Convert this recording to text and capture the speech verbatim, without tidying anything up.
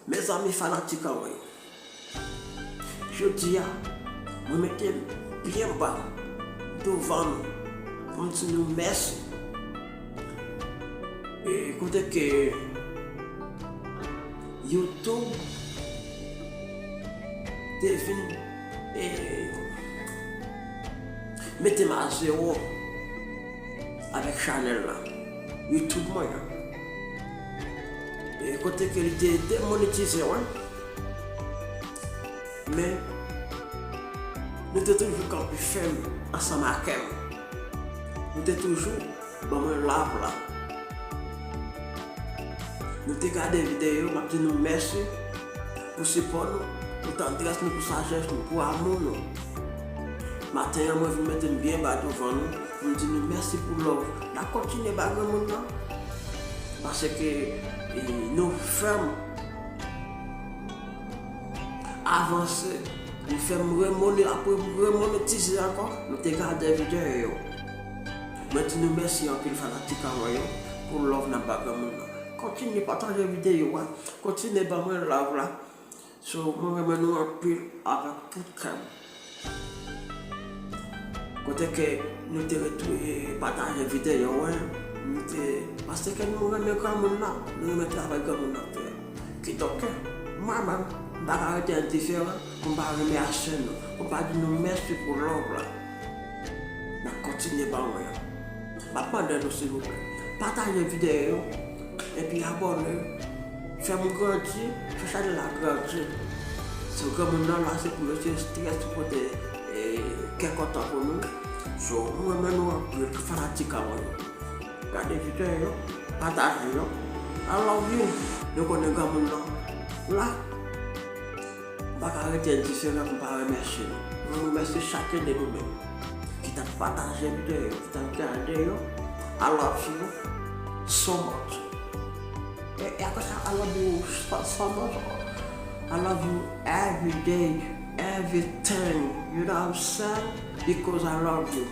Mezanmi fanatik an mwen, jodi a, mwen mete m byen ba douvan nou pou m di nou mèsi. E kote ke YouTube te vin e mete m a zewo avèk chanèl la, YouTube mwen an. E kote ke li te demonetize mwen, men nou te toujou kanpe fèm ansanm ak m. Nou te toujou ban mwen love la. Nou te gade videyo, m ap di nou mèsi pou sipò nou, pou tandrès nou, pou sajès nou, pou amou nou. Maten an, mwen vin mete m byen ba douvan nou, pou m di nou mèsi pou love. N ap kontinye ba granmoun nan, paske e, nou fè m avanse, nou fè m remone, apre m remonetize ankò, nou te gade videyo yo. Mwen di nou mèsi anpil fanatik an mwen yo pou love n ap ba granmoun nan. Kontinye pataje videyo a, kontinye ban mwen love la. So, mwen renmen nou anpil avèk tout kè m. Kote ke nou te retounen pataje videyo a, nou te, paske nou renmen granmoun nan, nou renmen travay granmoun nan fè. Kidonk, mwen menm, m pa ka rete endiferan pou m pa remèsye nou, pou m pa di nou mèsi pou love la. N ap kontinye ban mwen an. M ap mande nou, silvouplè, pataje videyo yo, epi abòne, fè m grandi, fè chanèl la grandi. Se granmoun nan la, se pou yo te strès, pou pote e, kè kontan pou nou. So, mwen renmen nou anpil, fanatik an mwen yo. Gade videyo yo, pataje yo. I love you. Nou konnen granmoun nan la. M pa ka rete endiferan pou m pa remèsye nou. Mwen remèsye chakun de nou menm ki t ap pataje videyo yo, ki t ap gade yo. I love you so much. E, e apre sa, I love you so, so much. I love you every day, everything. You know what I'm saying? Because I love you.